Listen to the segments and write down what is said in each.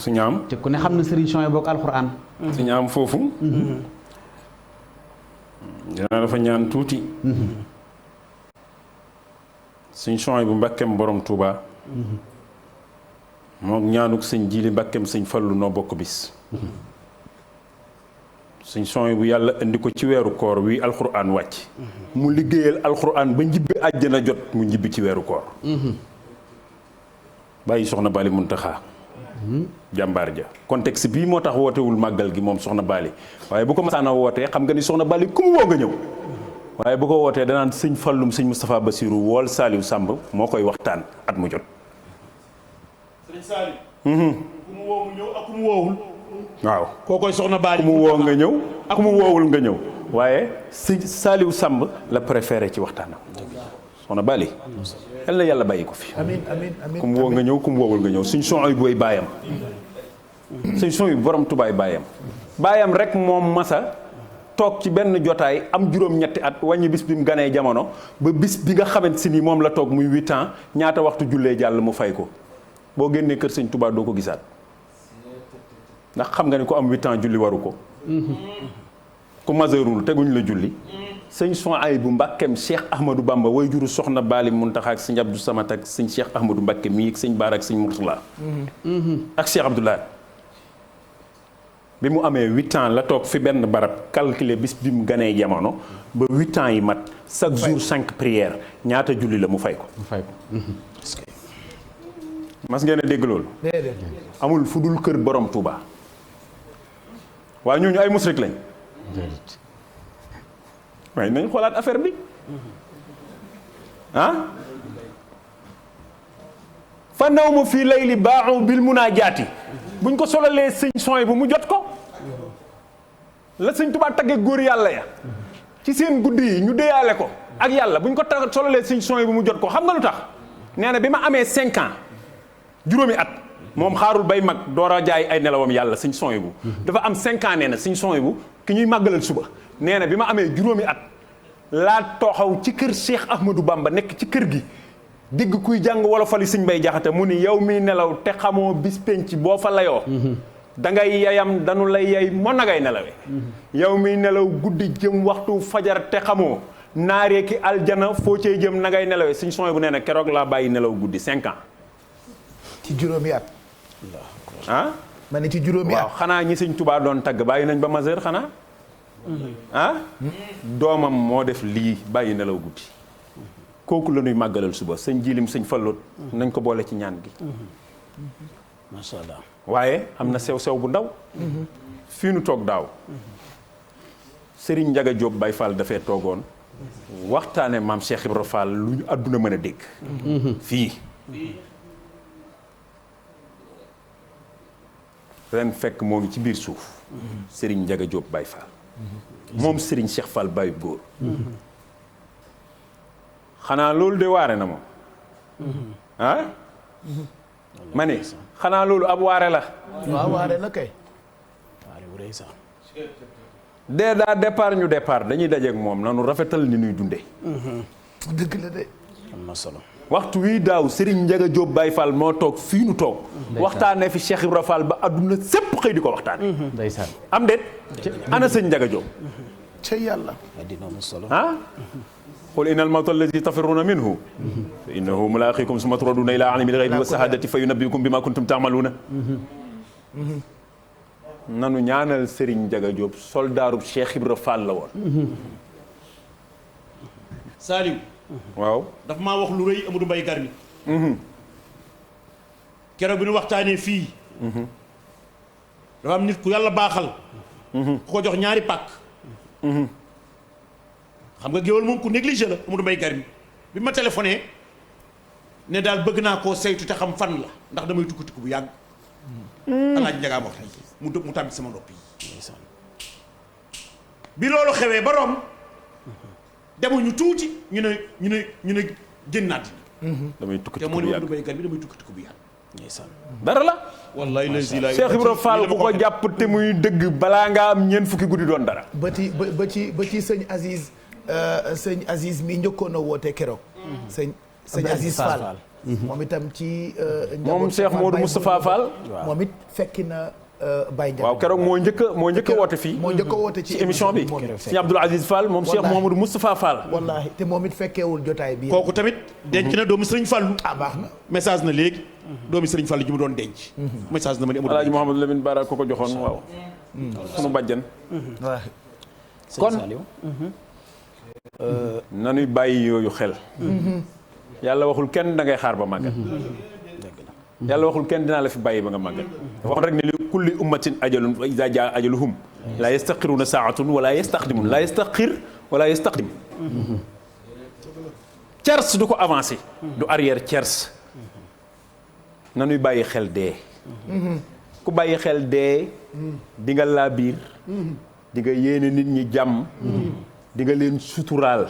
su ñaam te ku ne xam na Serigne Souhaïbou bokk alxuraan. su ñaam foofu dinaa dafa ñaan tuuti sëñ Souhaïbou Mbàkkeem borom Touba moom ñaanuk sëñ Jili Mbàkkeem sëñ Fallu noo bokk bis sëñ Souhaïbou yàlla indi ko ci weeru koor wi alxuraan wàcc mu liggéeyal alxuraan ba njibbi àjjana jot mu njibbi ci weeru koor bàyyi soxna Bali Muntaxa jàmbaar ja contexte bii moo tax wootewul màggal gi moom soxna Bali waaye bu ko masaana wootee xam nga ni soxna Bali ku mu woo nga ñëw waaye bu ko wootee danaan sëñ Fallum sëñ Moustapha Bassirou wool Saliou Samb moo koy waxtaan at mu jot sëñ Saliou ku mu woo mu ñëw ak ku mu woowul waaw koo koy soxna Bali ku mu woo nga ñëw ak ku mu woowul nga ñëw waaye sëñ Saliou Samb la préféré ci waxtaanam soxna Bali yal na yàlla bàyyi ko fi amiin ku mu woo nga ñëw ku mu woowul nga ñëw suñ Souhaïbou booy baayam suñ Souhaïbou borom tubaay baayam rek moom masa toog ci benn jotaay am juróom-ñetti at wàññi bis bi mu ganee jamono ba bis bi nga xamante si ni moom la toog muy 8 ans ñaata waxtu jullee jàll mu fay ko boo génnee kër sëñ Touba doo ko gisaat ndax xam nga ni ko am 8 ans julli waru ko ku majeurul teguñ la julli sëñ Souhaïbou Mbàkkeem Cheikh Ahmadou Bamba way juru soxna Bali Muntaxa ak sëñ Abdou Samad ak sëñ Cheikh Ahmadou Mbàkke mii ak sëñ Baara ak sëñ Murtala ak Cheikh Abdoulaye bi mu amee 8 ans la toog fi benn barab calculer bis bi mu ganee jamono ba 8 ans yi mat chaque jour 5 prières ñaata julli la mu fay ko mas ngeen a dégg loolu amul fu dul kër borom Touba waaye ñooñu ay musrik lañ waaye nañ xoolaat affaire bi ah fa naw ma fii layli baaxu bil munaajaati buñ ko solalee sëñ Souhaïbou mu jot ko la sëñ Tuubaa tagge góor yàlla ya ci seen guddi yi ñu déyaale ko ak yàlla buñ ko solalee sëñ Souhaïbou mu jot ko xam nga lu tax nee na bi ma amee 5 ans juróomi at moom xaarul bay mag door a jaay ay nelawam yàlla sëñ Souhaïbou dafa am 5 ans nee na sëñ Souhaïbou ki ñuy màggalal suba nee na bi ma amee juróomi at laa tooxaw ci kër Cheikh Ahmadou Bamba nekk ci kër gi digg kuy jàng wolofali sëñ Bay Jaxate mu ni yow miy nelaw te xamoo bis penc boo fa layoo da ngay yayam danu lay yay moo nagay nelawee yow miy nelaw guddi jëm waxtu fajar te xamoo naaree ki aljana foo cee jëm nagay nelawee sëñ Souhaïbou nee na keroog laa bàyyi nelaw guddi 5 ans ci juróomi at ah ma ne ci juróomi waaw at xanaa ñi sëñ Tubaa doon tagg bàyyi nañ ba majeur xanaa ah doomam moo def lii bàyyi nelaw guddi kooku la ñuy màggalal suba sëñ jilim sëñ falloot nañ ko boole ci ñaan gi macha allah waaye am na sew-sew bu ndaw fii nu toog daaw Serigne Ndiaga Diop Baye Fall dafee toogoon waxtaane maam Cheikh Ibra Fall lu ñu àdduna mën a dégg fii ren fekk moo ngi ci biir suuf Serigne Ndiaga Diop Baye Fall moom Serigne Cheikh Fall Baye góor xanaa loolu de waare na moom ah ma ne xanaa loolu ab waare la waaw waare na kay waare wu rëy sax dee daa départ ñu départ dañuy dajeek moom nanu rafetal ni nuy dunde dëgg la de am na solo waxtu wii daaw Serigne Ndiaga Diop Baye Fall moo toog fii nu toog waxtaanee fi Cheikh Ibra Fall ba adduna sépp xëy di ko waxtaane ndeysaan am déet ana sëñ Ndiaga Diop ca yàlla dina am solo ah qul inna al-mawta allazi tafirruuna minhu fa innahu mulaaqiikum summa turadduuna ilaa aalimil ghaybi wa shahaadati fa yunabbi'ukum bimaa kuntum ta'maluuna nanu ñaanal Serigne Ndiaga Diop soldaarub Cheikh Ibra Fall la woon Saliou waaw dafa maa wax lu rëy Amadou Mbaye Garmi keroog bi ñu waxtaanee fii dafa am nit ku yàlla baaxal ku ko jox ñaari pàkk xam nga géwél moom ku négligé la Amadou Mbaye Garmi bi ma téléphoné ne daal bëgg naa koo saytu te xam fan la ndax damay tukki tukki bu yàgg alaaj Njaga wax mu tàbbi sama nopp yi bi loolu xewee ba rom demuñu tuuti ñu ne génnaat damay tukki te tukki moo bu ne yàgg Amadou Mbaye Garmi damay tukki tukki bu yàgg dara la wallaay la Cheikh Ibra Fall ku ko jàpp te muy dëgg balaa nga am ñeent fukki guddi doon dara ba ci sëñ Aziz mi njëkkoon a woote keroog sëñ Aziz Fall moom itam ci. moom Cheikh Modou Moustapha Fall. moom it fekki na Baye Ndiaga. waaw keroog moo njëkk a woote fii. moo njëkk a woote ci émission bi. Sëñ Abdoul Aziz Fall moom Cheikh Mouhamadou Moustapha Fall. wallaahi te moom it fekkeewul jotaay bi. kooku tamit denc na doomu Sëriñ Fallu. baax na. message na léegi. doomu Sëriñ Fallu ji mu doon denc. message na ma ne amul. Alaaji Mouhamadou Lamine Bara ko joxoon waaw. sunu bàjjan. kon nanuy bàyyi yooyu xel. yàlla waxul kenn da ngay xaar ba màggal. yàlla waxul kenn dinaa la fi bàyyi ba nga màggal. waxoon rek ne li kulli ummatin ajalun fa iza jaa ajaluhum laa yastaxiruuna saatun wala yastaqdimun laa yastaxir wala yastaqdim. cers du ko avancé. du arrière cers. nanuy bàyyi xel dee. ku bàyyi xel dee. di nga laa biir. di nga yéene nit ñi jàmm. di nga leen suturaal.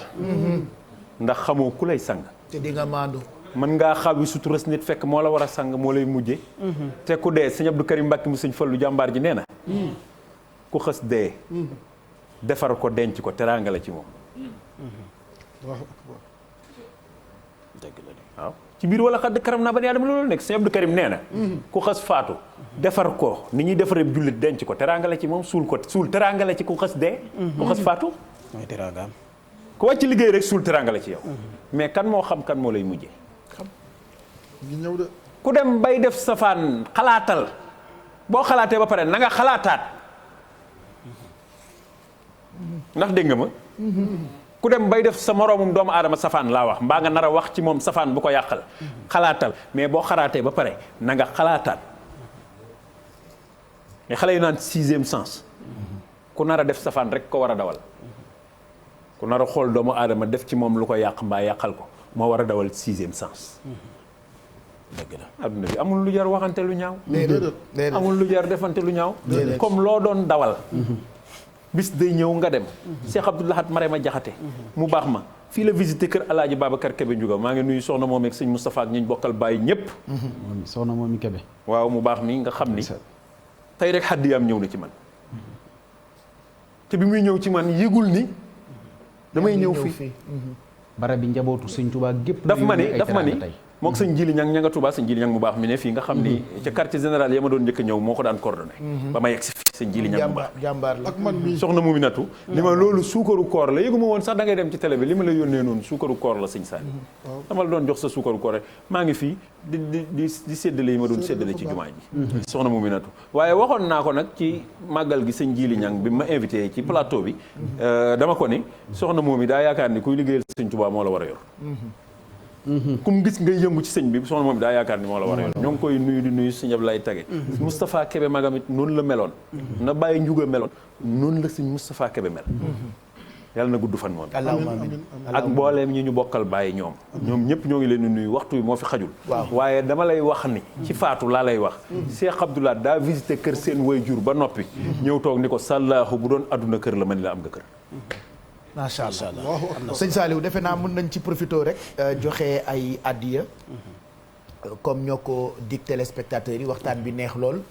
ndax xamoo ku lay sang. te di nga maandu. mën ngaa xawi suturas nit fekk moo la war a sang moo lay mujje te ku dee sëñ Abdou Karim Mbàkke mu sëñ Fallu jàmbaar ji nee na. ku xës dee. defar ko denc ko teraanga la ci moom. waaw ci biir wala xadd karam naa ba ne Aadama loolu nekk sëñ Abdou Karim nee na. ku xës faatu defar ko ni ñuy defaree jullit denc ko teraanga la ci moom suul teraanga la ci ku xës dee. ku xës faatu. mooy teraangaam. ku wàcc liggéey rek suul teraanga la ci yow. mais kan moo xam kan moo lay mujje ku dem bay def safaan xalaatal boo xalaatee ba pare na nga xalaataat ndax dégg nga ma. ku dem bay def sa moroomum doomu aadama safaan laa wax mbaa nga nar a wax ci moom safaan bu ko yàqal xalaatal mais boo xalaatee ba pare na nga xalaataat nga xale yu naan sixième sens ku nar a def safaan rek ko war a dawal ku nar a xool doomu aadama def ci moom lu ko yàq mbaa yàqal ko moo war a dawal sixième sens. dëgg la adduna bi amul lu jar waxante lu ñaaw. amul lu jar defante lu ñaaw. comme loo doon dawal. bis day ñëw nga dem. Cheikh Abdou Lahad Marema Jaxate mu baax ma fii la visité kër Alaaji Babacar Kebe Ndiouga maa ngi nuyu soxna moom ak sëñ Moustapha ak ñi ñu bokkal bàyyi ñëpp. soxna moom mi Kebe. waaw mu baax mi nga xam ni. tey rek xaddiyaam ñëw na ci man. te bi muy ñëw ci man yëgul ni. damay ñëw fii. barab bi njabootu sëñ Tuubaa gépp. daf ma ni mook sëñ Jili Ñang ña nga Tuubaa sëñ Jili Ñang mu baax mi ne fii nga xam ni ca quartier général ya ma doon njëkk a ñëw moo ko daan coordonné ba ma yegg si fii sëñ Jili Ñang mu baax jàmbaar la ak man mi soxna Muminatu li ma loolu suukaru koor la yëgu ma woon sax da ngay dem ci télé bi li ma la yónnee noonu suukaru koor la sëñ Saali dama la doon jox sa suukaru koor rek maa ngi fii di séddale yi ma doon séddale ci jumaa ji soxna Muminatu waaye waxoon naa ko nag ci màggal gi sëñ Jili Ñang bi ma invité ci plateau bi dama ko ni soxna moom yi daa yaakaar ni kuy liggéeyal sëñ Tuubaa moo la war a yor kum gis ngay yëngu ci sëñ bi soxna moom daa yaakaar ni moo la war a yor ñoo ngi koy nuyu di nuyu sëñ Ablaye Tage Moustapha Kebe magam it noonu la meloon na bàyyi njuga meloon noonu la sëñ Moustapha Kebe mel yàlla na gudd fan moom ak mbooleem ñi ñu bokkal bàyyi ñoom ñëpp ñoo ngi leen di nuyu waxtu bi moo fi xajul waaye dama lay wax ni ci faatu laa lay wax Cheikh Abdoulaye daa visité kër seen waajur ba noppi ñëw toog ni ko sàllaahu bu doon adduna kër la ma ni la am nga kër macha allah sëñ Saliou defe naa mën nañ ci profité rek joxe ay addiya comme ñoo ko dig téléspectateurs yi waxtaan bi neex lool